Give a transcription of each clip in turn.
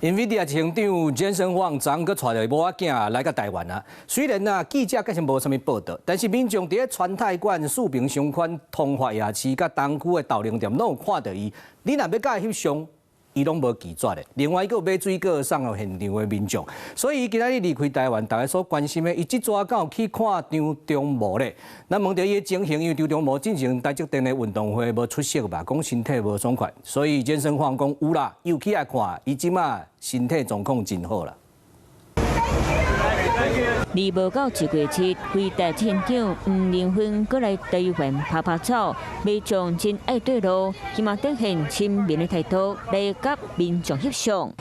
NVIDIA 執行長 Jensen Huang 昨閣帶著某仔囝來到台灣啊。雖然啊記者確實無啥物報道，但是民眾佇咧傳泰館、四平商圈、通化夜市、佮東區的豆奶店，攏有看著伊。你若欲共伊翕相，伊攏無拒絕的。另外，伊閣有買水果送予現場的民眾。所以伊今仔日離開台灣，大家所關心的，伊這逝敢有去看張忠謀咧？咱問著伊的情形，因為張忠謀進前台積電的運動會無出席吧，講身體無爽快，所以 Jensen Huang 講有啦，伊有起來看，伊這馬身體狀況真好啦。離無夠一月七，輝達執行長黃仁勳閣來台灣趴趴走，民眾真愛對路，希望展現親民的態度來佮民眾翕相。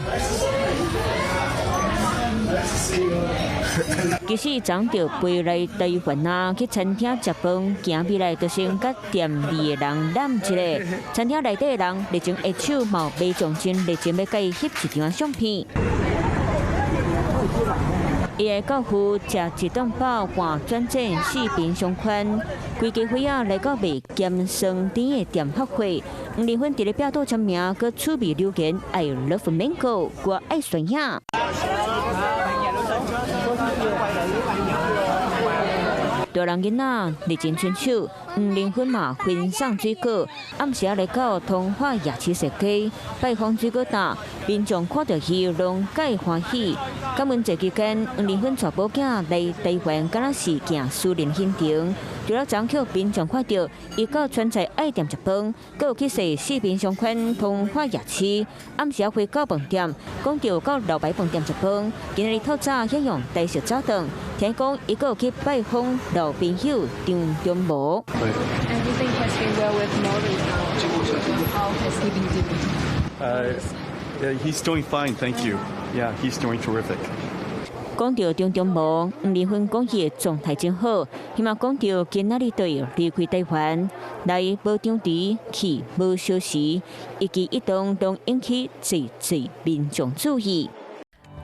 其實昨就飛來台灣啊，去餐廳食飯，行入來就先佮店裡的人攬一下。餐廳內底的人熱情握手，嘛有民眾真熱情欲共伊翕一張相片。伊會到府食一頓飽，換轉戰四平商圈，規家伙仔來到賣鹹酸甜的店拍貨。黃仁勳佇咧壁桌簽名，閣趣味留言：I love mango，我愛酸葉。大人囡仔熱情伸手，黃仁勳嘛分送水果。暗時仔來到通化夜市設計拜訪水果檔，民眾看著伊攏介歡喜。感恩節期間，黃仁勳帶某囝來台灣，敢若是行私人行程。除了昨予民眾看著，伊到川菜愛店食飯，閣有去踅四平商圈通化夜市。暗時仔回到飯店，講著到老牌飯店食飯。今仔日透早享用台式早頓，聽講伊閣有去拜訪老朋友張忠謀。 Everything has been well with Morris. How has he been doing? He's doing fine, thank you. Yeah, he's doing terrific. 講著張忠謀，黃仁勳講伊的狀態真好，希望講著今仔日對離開台灣，來無張遲，去無相時，一舉一動攏引起濟濟民眾注意。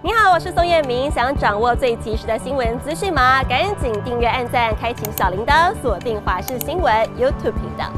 你好，我是宋燕明，想掌握最及時的新聞資訊嗎？趕緊訂閱、按讚、開啟小鈴鐺，鎖定華視新聞 YouTube 頻道。